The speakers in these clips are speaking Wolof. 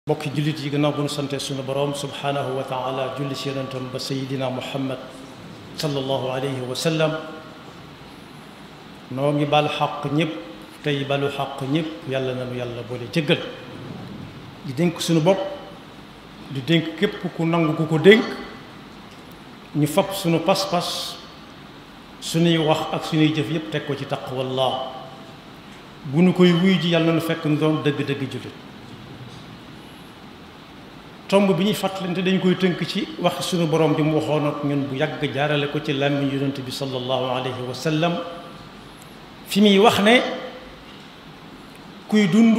mbokki jullit yi gannaaw bu nu sante sunu boroom subhaanahu wa taala julli ci yonentam ba sayidina muhammad sallallahu alayhi wa sallam noo ngi bal xaq ñëpp tey balu xaq ñëpp yàlla nanu yàlla boole jëggal di dénk sunu bopp di dénk képp ku nangu ku ko dénk ñu fab sunu pas-pas sunuy wax ak sunuy jëf yëpp teg ko ci taqwallah bu nu koy wuy ji yàlla nanu fekk nu doon dëgg-dëgg jullit tomb bi ñuy fàttalante dañ koy tënk ci wax sunu borom ji mu waxoon ak ñun bu yàgg jaarale ko ci làmmiñ yonent bi sallallahu alayhi wa sallam fi muy wax ne kuy dund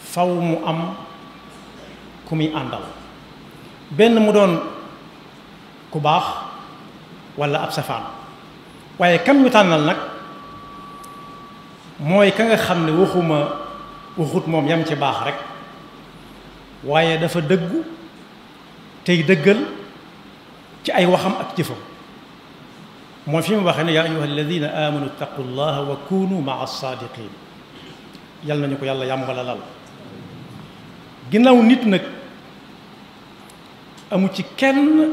faw mu am ku muy àndal benn mu doon ku baax walla ab safaan waaye kam ñu tànnal nag mooy ka nga xam ne waxut moom yam ci baax rek waaye dafa dëggu tey dëggal ci ay waxam ak jëfam mooy fi mu waxee ne yaa ayyuha alladina amanu ittaqu llaha wa kunu maa saadiqin yal nañu ko yàlla yàmbalalal ginnaaw nit nag amu ci kenn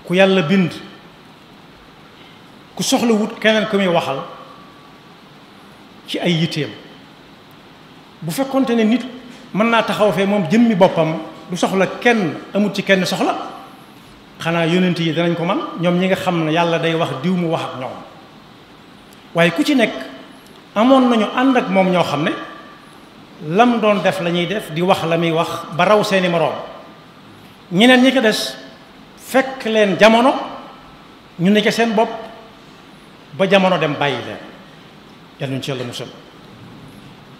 ku yàlla bind ku soxla wut keneen ku muy waxal ci ay yitteem bu fekkonte ne nit mën naa taxaw fee moom jëmmi boppam du soxla kenn amut ci kenn soxla xanaa yonent yi danañ ko man ñoom ñi nga xam ne yàlla day wax diw mu wax ak ñoom waaye ku ci nekk amoon nañu ànd ak moom ñoo xam ne lam doon def la ñuy def di wax la muy wax ba raw seeni moroom ñeneen ñi ko des fekk leen jamono ñu nekk seen bopp ba jamono dem bàyyi leen yàlla ñu ci yàlla musal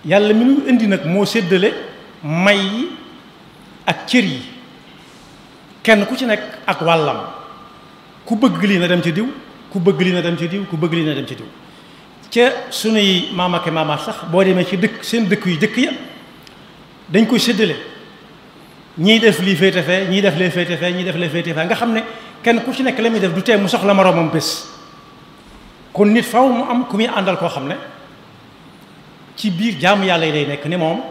yàlla mi nu indi nag moo séddale may yi ak cër yi kenn ku ci nekk ak wàllam ku bëgg lii na dem ci diw ku bëgg lii na dem ci diw ku bëgg lii na dem ci diw ca sunuy maam ak maamaat sax boo demee ci dëkk seen dëkk yu jëkk ya dañ koy séddale ñiy def lii féete fee ñiy def lee féete fee ñiy def lee féete fee nga xam ne kenn ku ci nekk la muy def du tee mu soxla moroomam bés kon nit faw mu am ku muy àndal koo xam ne ci biir jaamu yàlla yi day nekk ni moom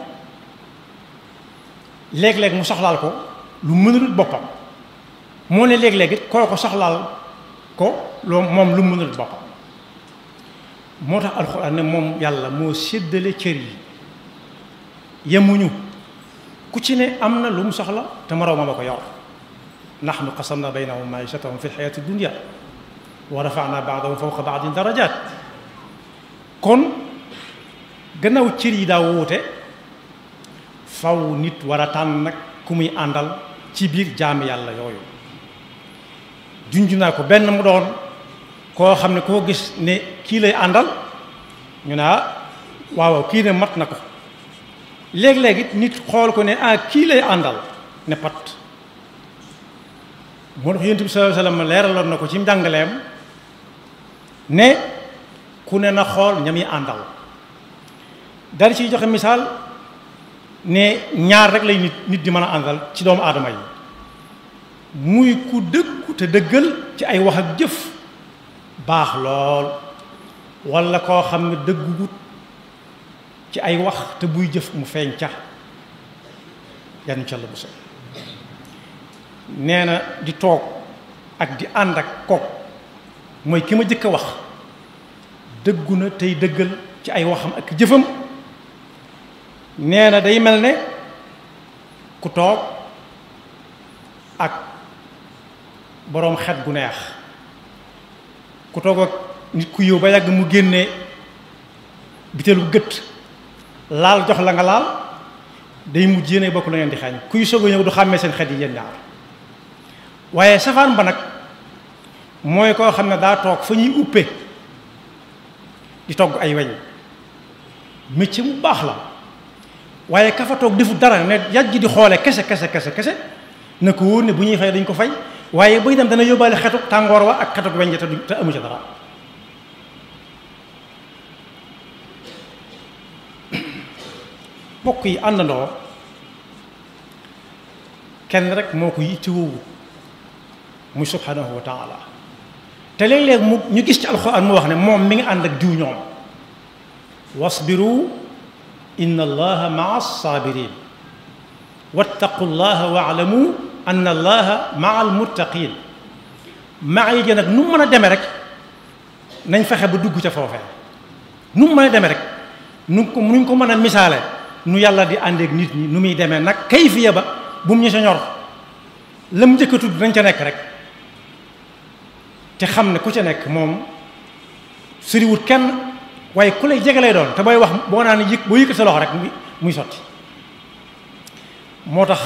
léeg-léeg mu soxlaal ko lu mënul boppam moo ne léeg-léeg it koo ko soxlaal ko loo moom lu mënul boppam moo tax alxuraan ne moom yàlla moo séddale cër yi yemuñu ku ci ne am na lu mu soxla te moroomam a ko yor nahnu qasamna baynahum maishatahum fi lxayaati dunya wa rafa'na ba'dahum fawqa ba'din darajat kon gannaaw cër yi daa wuute faw nit war a tànn nag ku muy àndal ci biir jaami yàlla yooyu junj naa ko benn mu doon koo xam ne koo gis ne kii lay àndal ñu ne waaw kii ne mat na ko léeg-léeg it nit xool ko ne kii lay àndal ne pat moo tax Yonent bi sallallahu alayhi wasallam leeraloon na ko ci njàngaleem ne ku ne na xool ña muy àndal dal ciy joxe misaal ne ñaar rek lay nit di mën a àndal ci doomu aadama yi muy ku dëggu te dëggal ci ay wax ak jëf baax lool walla koo xam ne dëggugut ci ay wax te buy jëf mu feeñ ca yan ca la bu so nee na di toog ak di ànd ak kook mooy ki ma jëkk a wax dëggu na tey dëggal ci ay waxam ak jëfam nee na day mel ne ku toog ak boroom xet gu neex ku toog ak nit ku yow ba yàgg mu génne bitelu gët laal jox la nga laal day mujj yéene bokk la ngeen di xeeñ kuy soog a ñëw du xàmmee seen xet yi yéen ñaar waaye safaan ba nag mooy koo xam ne daa toog fa ñuy upp di togg ay weñ métier mu baax la waaye ka fa toog defu dara ne yàgg di xoole kese na ko wóor ne bu ñuy fay dañ ko fay waaye buy dem dana yóbbaale xetu tàngoor wa ak xetu weñ te amu ci dara bokk yi àndandoo kenn rek moo ko yittewoo muy subhanahu wa taala te léeg-léeg ñu gis ci alxuraan mu wax ne moom mi ngi ànd ak diw ñoom wasbiru inna allaha maa alsabirin wattaqu llaha waalamu anna allaha maa almuttaqin maa yi nag nu mu mën a demee rek nañ fexe ba dugg ca foofee nu mu mën a demee rek nuñ ko mën a misaale nu yàlla di àndeek nit ñi nu muy demee nag kayfiya ba bu mu ñu sa ñor la mu njëkk a tudd nañ ca nekk rek te xam ne ku ca nekk moom suriwut kenn waaye ku lay jege lay doon te booy wax boo naan boo yëkkat sa loxo rek muy sotti moo tax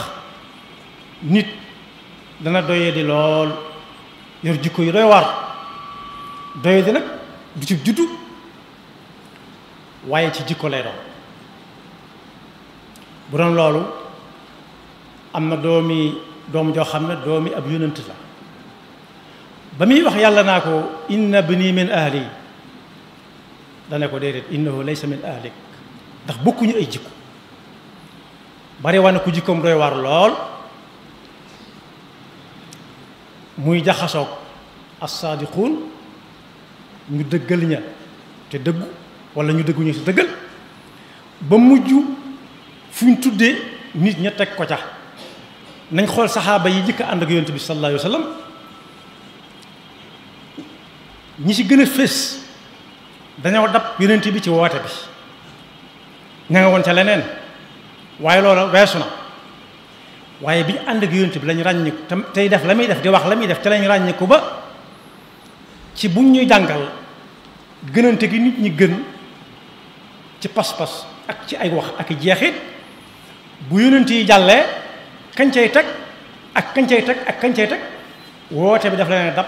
nit dana doye di lool yor jikko yi doy war doye di nag du ci juddu waaye ci jikko lay doon bu doon loolu am na doom joo xam ne doomi ab yónnent la ba muy wax yàlla naa ko inna bni min ahli dane ko déedéet innahu laysa min ahlik ndax bokkuñu ay jikko bari wane ku jikkoom doy war lool muy jaxasoog as-saadiquun ñu dëggal ña te dëggu wala ñu dëgguñu te dëggal ba mujj fu ñu tuddee nit ña teg ko ca nañ xool saxaaba yi jëkk ànd ak yonent bi sallallahu alayhi wa sallam ñi ci gën a fés dañoo dab yonent bi ci woote bi ña nga woon ca leneen waaye loola weesu na waaye bi ñu ànd ak yonent bi lañ ràññiku tey def la muy def di wax la muy def ca lañ ràññiku ba ci buñ ñuy jàngal gënante gi nit ñi gën ci pas-pas ak ci ay wax ak i jeexit bu yonent yi jàllee kañ cay teg ak kañ cay teg ak kañ cay teg woote bi daf leen dab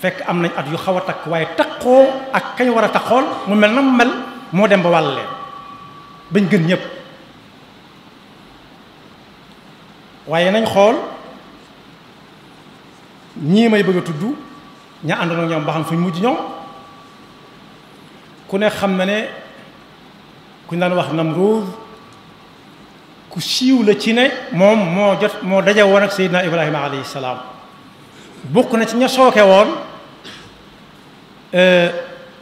fekk am nañ at yu xaw a takk waaye takkoo ak kañ war a takkool mu mel na mu mel moo dem ba wàll leen bañ gën ñëpp waaye nañ xool ñii may bëgg a tudd ña àndoon ak ñoom ba xam fuñ mujj ñoom ku ne xam na ne ku ñu daan wax Namruud ku siiw la ci ne moom moo daje woon ak Seydina Ibrahima alayhi salaam bokk na ci ña sooke woon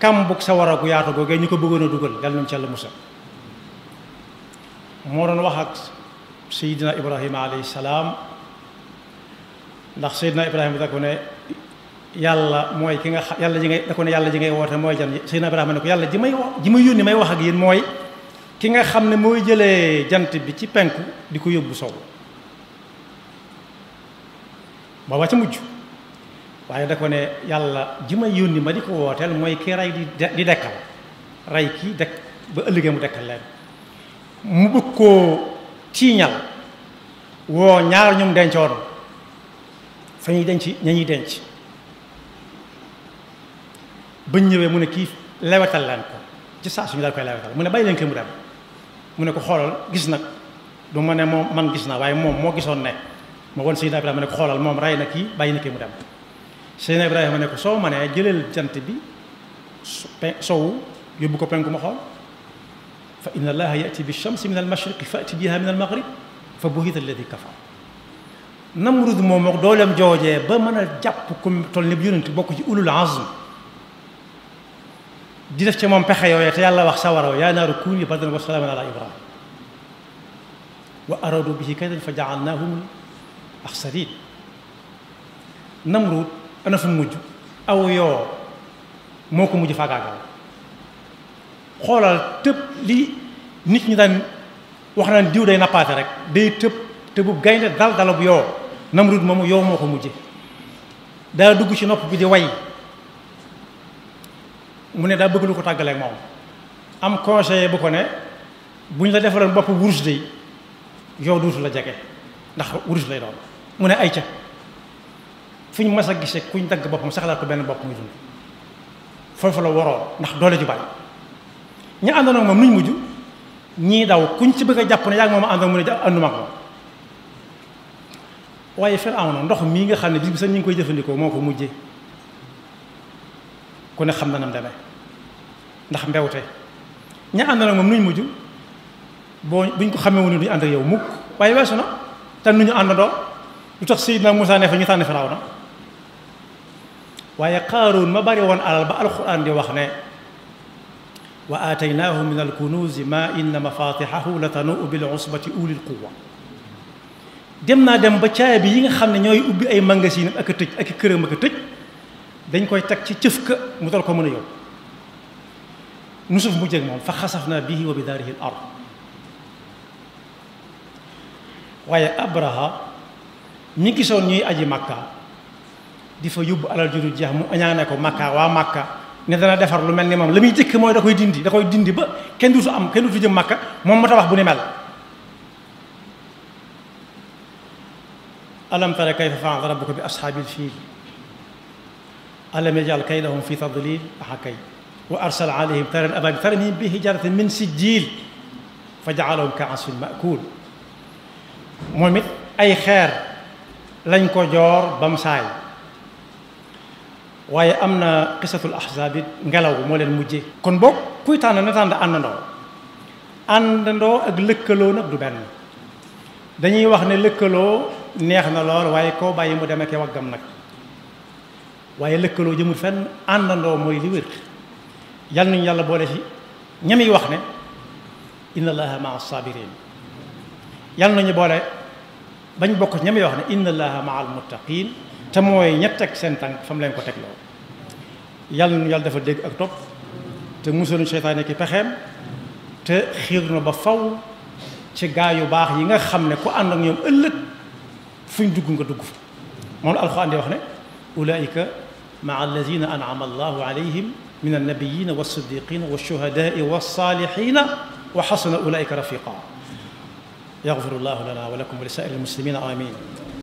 kambug sawara gu yaatu googee ñu ko bëggoon a dugal yàlla nañu ci Yàlla musal moo doon wax ak Seydina Ibrahima alayhi salaam ndax Seydina Ibrahima da ko ne yàlla mooy ki nga xam yàlla ji ngay da ko ne yàlla ji ngay woote mooy jan Seydina Ibrahima ne ko yàlla ji may yónni may wax ak yéen mooy ki nga xam ne mooy jëlee jant bi ci penku di ko yóbbu sow booba ca mujj waaye da ko ne yàlla ji may yónni ma di ko wooteel mooy ki rey di dekkal rey kii dekk ba ëllëgee mu dekkal leen mu bëgg koo tiiñal woo ñaar ñoom dencoon fa ñuy denc ña ñuy denc bañ ñëwee mu ne kii lewetal leen ko ci saa suñu daal koy lewetal mu ne bàyyi leen ko mu dem mu ne ko xoolal gis nag du ma ne moom man gis naa waaye moom moo gisoon ne ma won Seydina Ibrahima ne ko xoolal moom rey na kii bàyyi na kii mu dem Seydina Ibrahima ne ko soo ma nee jëleel jant bi sowu yóbbu ko penku ma xool fa inna allaha yati bi shamsi min al mashriqi fa ati biha min al maghrib fa buhita alladi kafar Namrud moom ak dooleem joojee ba mën a jàpp ku toll ni yonent bokk ci ulul azm di def ci moom pexe yooyee te yàlla wax sawara yaa naaru kuuni bardan wa salaaman ala ibrahim wa aradu bihi kaydan fa jaalnaahum axsarin Namrud ana fu mujj aw yoo moo ko mujj faagaagal xoolal tëb li nit ñi daan wax naan diw day nappaate rek day tëbub gaynde dalub yoo Namrud moomu yoo moo ko mujje daa dugg ci nopp bi di way mu ne daa bëgg lu ko tàggaleeg moom am conseiller bu ko ne bu ñu la defaloon bopp wurus day yow duutu la jege ndax wurus lay doon mu ne ay ca fu ñu mas a gisee kuñ dagg boppam saxalaat ko benn bopp muy dund foofu la waroo ndax doole ju bari ñi àndoon ak moom nuñ mujj ñii daw kuñ ci bëgg a jàpp ne yaa ngi moom àndoon mu ne ànduma ak moom waaye Firawna ndox mii nga xam ne bis bi sax ñu ngi koy jëfandikoo moo ko mujjee ku ne xam na nam demee ndax mbewte ña àndoon ak moom nuñ mujj buñ ko xamee wu ne duñu ànd ak yow mukk waaye weesu na te nu ñu àndandoo lu tax Seydina Muusaa ne fa ñu tànn Firawna waaye Qaaruun ma bari woon alal ba alxuraan di wax ne wa aataynaahu min alkunuuzi ma inna mafatixahu la tanuu bil usbati ulil quwa dem naa dem ba caabi yi nga xam ne ñooy ubbi ay magasin ak a tëj ak i këram ak a tëj dañ koy teg ci cëf ka mu dal ko mën a yóbbu nu suuf mu jëg moom fa xasafna bihi wa bi daarihi al ard waaye Abraha ñi gisoon ñuy aji Makka di fa yóbbu alal ju dul jeex mu añaane ko Makka waa Makka ne dana defar lu mel ni moom la muy jëkk mooy da koy dindi ba kenn dutu jëm Makka moom ma tabax bu ni mel alam tara kayfa fa'ala rabbuka bi ashaabil fiil alam yaj'al kaydahum fi tadlil axakay wa arsala alayhim tayran ababil tarmihim bi hijaratin min sijjiil fa ja'alahum ka'asfin ma'kuul moom it ay xeer lañ ko joor ba mu saay waaye am na qisatul ahzaab it ngelaw moo leen mujjee kon boog kuy tànn na tànn àndandoo ak lëkkaloo nag du benn dañuy wax ne lëkkaloo neex na lool waaye koo bàyyi mu demee ke waggam nag waaye lëkkaloo jëmul fenn àndandoo mooy li wér yal nañu yàlla boole ci ñami wax ne inna allaha maa sabirin yal nañu boole bañ bokk ñami wax ne inna allaha maa almuttaqin te mooy ñett ak seen tànk fa mu leen ko teg loo yal nañu yàlla dafa dégg ak topp te musaluñu seytaane ki pexeem te xiir na ba faw ci gaa yu baax yi nga xam ne ku ànd ak ñoom ëllëg fuñ dugg nga dugg fa moom la alxuraan di wax ne ulaika maa allazina an'ama allahu alayhim min annabiyina wassiddiqina washuhadaai wassalihina wa xasuna ulaika rafiqa yaxfiru llahu lana wa lakum wa li saa'iri almuslimina amin